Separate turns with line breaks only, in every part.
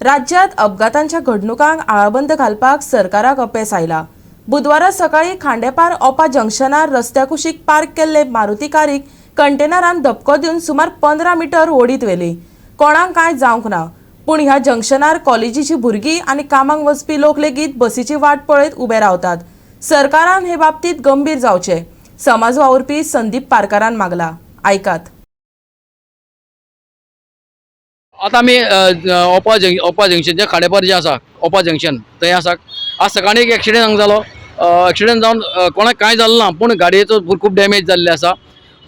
राज्यांत अपघातांच्या घडणुकांक आळाबंद घालपाक सरकाराक अपेस आयला. बुधवारा सकाळी खांडेपार ओपा जंक्शनार रस्त्या कुशीक पार्क केल्ले मारुती कारीक कंटेनरान धपको दिवन सुमार 15 मिटर ओडीत व्हेली. कोणाक कांय जावंक ना, पूण ह्या जंक्शनार कॉलेजीची भुरगीं आनी कामाक वचपी लोक लेगीत बसीची वाट पळयत उबे रावतात. सरकारान हे बाबतीत गंभीर जावचें, समाज वावुरपी संदीप पारकारान मागला. आयकात.
आतां आमी ओपा जंक्शनच्या खांडेपार जें आसा, ओपा जंक्शन थंय आसा. आज सकाळीं एक एक्सिडेंट हांगा जालो. एक्सिडेंट जावन कोणाक कांय जालें ना, पूण गाडयेचो खूब डॅमेज जाल्ले आसा.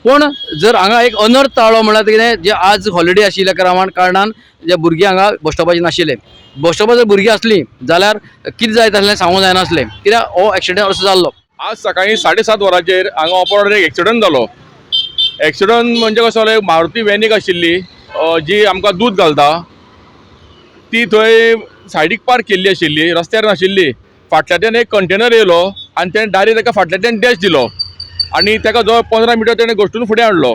पूण जर हांगा एक अनर्थ टाळ्ळो म्हणल्यार कितें, जे आज हॉलिडे आशिल्ल्या कारणान जे भुरगीं हांगा बस स्टॉपाचेर नाशिल्ले. बस स्टॉपार जर भुरगीं आसलीं जाल्यार कितें जायत आसलें सांगूंक जायनासलें, कित्याक हो एक्सिडेंट असो जाल्लो.
आज सकाळी 7:30 वरांचेर हांगा ओपा रोडार एक एक्सिडंट जालो. एक्सिडंट म्हणजे कसो जालो, एक मारुती व्हॅन एक आशिल्ली जी आमकां दूद घालता, ती थंय सायडीक पार्क केल्ली आशिल्ली, रस्त्यार नाशिल्ली. फाटल्याच्यान एक कंटेनर येयलो आनी तेणें डायरेक्ट ताका फाटल्याच्यान डॅश दिलो आनी ताका जवळ 15 मिटर तेणें घश्टून फुडें हाडलो.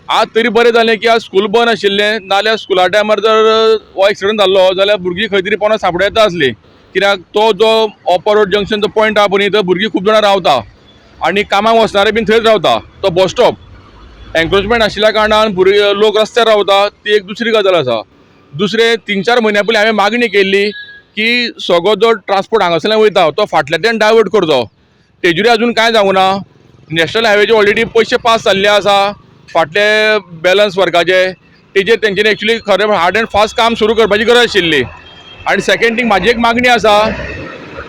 आज तरी बरें जालें की आज स्कूल बंद आशिल्लें, नाल्यार स्कुला टायमार जर हो एक्सिडंट जाल्लो जाल्यार भुरगीं खंय तरी पोंदा सांपडूं येता आसलीं, कित्याक तो जो ओपा रोड जंक्शन जो पॉयंट आहा पळय, थंय भुरगीं खूब जाणां रावता आनी कामाक वचणारे बीन थंयच रावता. तो बस स्टॉप एन्क्रोचमेंट आशिल्ल्या कारणान भुरगे लोक रस्त्यार रावता, ती एक दुसरी गजाल आसा. दुसरें, 3-4 म्हयन्या पयलीं हांवें मागणी केल्ली की सगळो जो ट्रान्सपोर्ट हांगासरल्यान वयता तो फाटल्यांतल्यान डायवर्ट करचो. तेजेरूय अजून कांय जावंक ना. नॅशनल हायवेचे ऑलरेडी पयशे पास जाल्ले आसा फाटले बॅलन्स वर्काचे. तेजेर तेंच्यांनी एक्चुली खरें हार्ड एंड फास्ट काम सुरू करपाची गरज आशिल्ली. आनी सेकंड थींग, म्हाजी एक मागणी आसा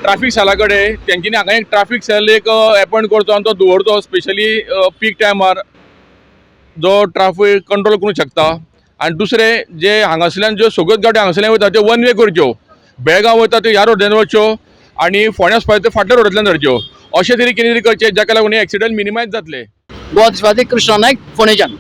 ट्राफीक सेला कडेन, तेंच्यांनी हांगा एक ट्राफीक सेल एक एपॉयंट करचो आनी तो दवरचो, स्पेशली पीक टायमार जो ट्राफीक कंट्रोल करूंक शकता. आनी दुसरें, जे हांगासरल्यान ज्यो सगळ्योच गाडयो हांगासरल्यान वयता त्यो वन वे करच्यो. बेळगांव वयता त्यो ह्या रोडान वच्च्यो आनी फोंड्या वचपाक त्यो फाटल्या रोडांतल्यान धरच्यो. अशें तरी कितें तरी करचें जाका लागून हे एक्सिडंट मिनिमायज जातले.
गोवा दिसपाचे कृष्णा नायक, फोंडेच्यान.